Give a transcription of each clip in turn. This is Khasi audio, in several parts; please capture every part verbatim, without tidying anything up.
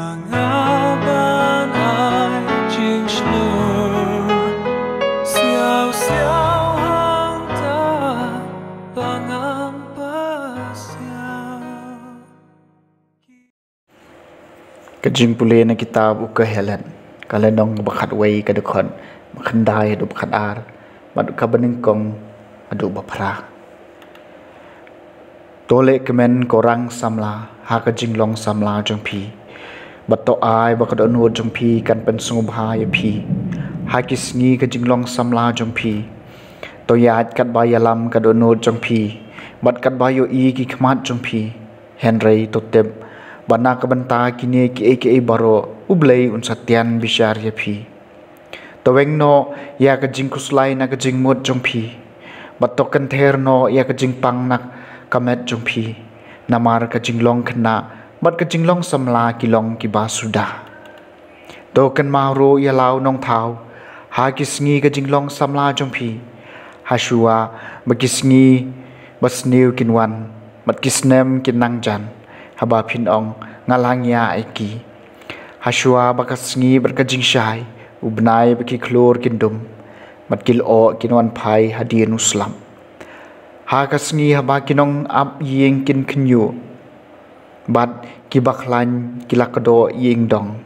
Nga ban ai jingshlur siaw siaw hangta ba ngam pasiaw. Ka jingpule na kitab u Kohelet, ka lynnong ba khatwei, ka dkhot ba khyndai haduh ba khatar, bad ka banyngkong haduh ba phra. To leh kmen ko rang samla ha ka jinglong samla jong phi, bad to ai ba ka dohnud jong phi kan pynsngewbha ïa phi ha ki sngi ka jinglong samla jong phi. To ïaid katba ïalam ka dohnud jong phi, bad katba ïohi ki khmat jong phi. Hynrei to tip ba na ka bynta kine kiei kiei baroh U Blei un sa tian bishar ïa phi. To weng noh ïa ka jingkhuslai na ka jingmut jong phi, bad to kynther noh ïa ka jingpang na ka met jong phi. Namar ka jinglong khynnah bad ka jinglong samla ki long kiba suda. To kynmaw ruh ïa la u nongthaw ha ki sngi ka jinglong samla jong phi, hashuwa ba ki sngi ba sniew kin wan, bad ki snem kin nang jan, haba phin ong, nga la ngiah ïa ki. Hashuwa ba ka sngi bad ka jingshai, u bnai bad ki khlur kin dum, bad ki lyoh kin wan phai hadien u slap. Ha ka sngi haba ki nongap ïing kin khynñiuh, bad ki bakhlaiñ ki la kdoh ïing dong,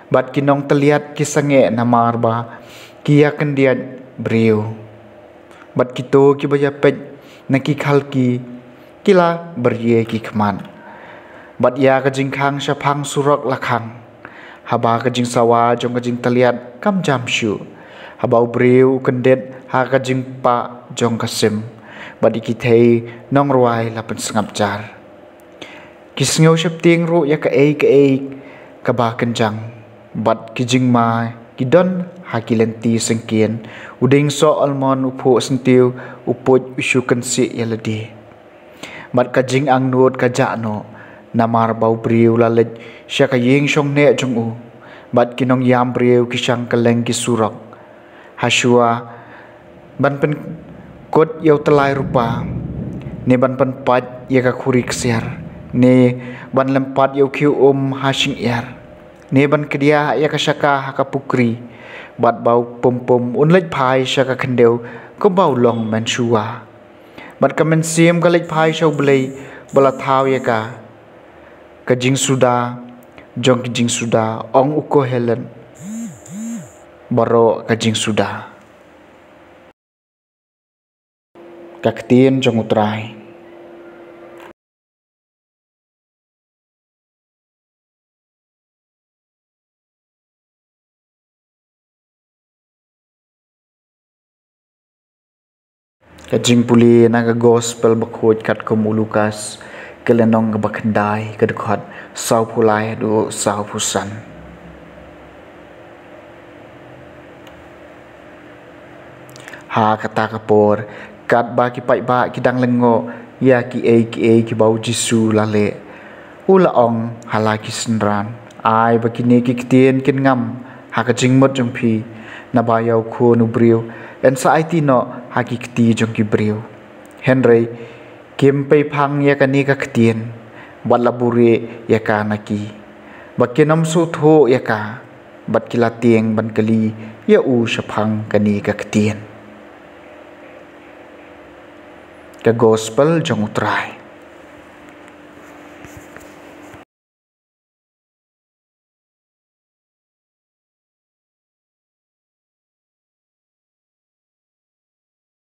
bad ki nongtylliat ki sangeh namar ba ki ïa khyndiat briew, bad kito kiba ïa peit na ki khalki ki la brie ki khmat, bad ïa ka jingkhang shaphang surok la khang. Haba ka jingsawa jong ka jingtylliat kam jam shuh, haba u briew u kyndit ha ka jingpah jong ka sim, bad ïa ki thei nongrwai la pynsngap jar. Ki sngew sheptieng ruh ïa kaei kaei kaba kynjang, bad ki jingma ki don ha ki lynti syngkien. U dieng soh almon u phuh syntiew, u puit u shu kynsih ïa lade. Bad ka jingangnud ka jah noh, namar ba u briew la leit sha ka ïing shongneh jong u, bad ki nongïam briew ki shang kylleng ki surok. Hashuwa ban pynkut ïa u tyllai rupa, ne ban pynpait ïa ka khuri ksiar, ne ban lympat ïa u khiew um ha shyngiar, ne ban kdiah ïa ka shaka ha ka pukri, bad ba u pum pum un leit phai sha ka khyndew kumba u long mynshuwa. Bad ka mynsiem ka leit phai sha U Blei ba la thaw ïa ka. Ka jingsuda jong ki jingsuda, ong u Kohelet, baroh ka jingsuda. Ka ktien jong U Trai. Ka jingpule na ka Gospel bakhuid katkum u Lukas, ka lynnong kaba khyndai, ka dkhot sawphew lai haduh sawphew san. Ha kata ka por, katba ki paidbah ki dang lyngngoh ïa kiei kiei kiba U Jisu u la leh, u la ong ha la ki synran, ai ba kine ki ktien kin ngam ha ka jingmut jong phi, naba ïa u Khun u briew yn sa aiti noh ha ki kti jong ki briew. Hynrei kim peiphang ïa kane ka ktien, bad la buhrieh ïa ka na ki, ba kin ym sngewthuh ïa ka, bad ki la tieng ban kylli ïa u shaphang kane ka ktien. Ka Gospel jong U Trai.